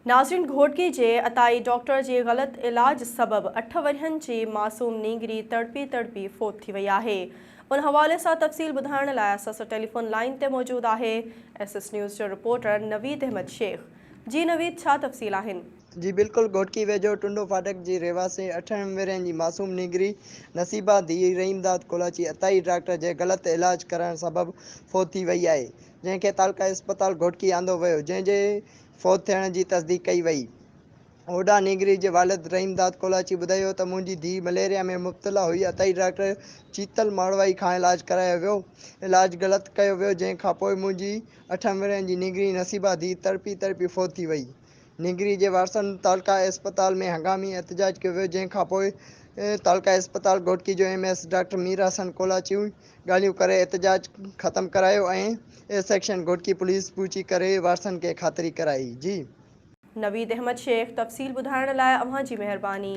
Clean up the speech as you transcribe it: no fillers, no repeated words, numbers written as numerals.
ناظرين گهوٽڪي جي عطائي ڊاڪٽر جي غلط علاج سبب اٺ ورهين جي معصوم نينگري تڙپي تڙپي فوت ٿي وئي آهي ان حوالي سان تفصيل ٻڌائڻ لاء اسان سان ٽيليفون لائين تي موجود آهي ايس ايس نيوز جو رپورٽر نويد احمد شيخ جي نويد ڇا تفصيل آهن. جي بلڪل گهوٽڪي ويجهو ٽنڊو ڦاٽڪ جي رهواسي اٺن ورهين جي معصوم نينگري نصيبه ڌيء رحيم داد ڪولاچي عطائي ڊاڪٽر جي غلط علاج ڪرڻ سبب فوت ٿي وئي آهي جنهن کي تعلقه اسپتال گهوٽڪي آندو ويو جنهن جي فوت ٿيڻ جي تصديق ڪئي وئي. هوڏانهن نينگري جي والد رحيم داد ڪولاچي ٻڌايو ته منهنجي ڌيء مليريا ۾ مبتلا هئي، عطائي ڊاڪٽر چيتل ماڙوائي کان علاج ڪرايو ويو، علاج غلط ڪيو ويو، جنهن کانپوء منهنجي اٺن ورهين جي نينگري نصيبه ڌيء تڙپي تڙپي فوت ٿي وئي. نينگري جي وارثن تعلقه اسپتال ۾ هنگامي احتجاج ڪيو ويو، جنهن کانپوء تعلقه اسپتال گهوٽڪي جو M S doctor Mir Hassan Kolachi ڳالهيون ڪري احتجاج ختم ڪرايو ۽ اي سيڪشن گهوٽڪي پوليس پهچي ڪري وارثن کي خاطري ڪرائي. جي. نويد احمد شيخ تفصيل ٻڌائڻ لاء اوهان جي مهرباني.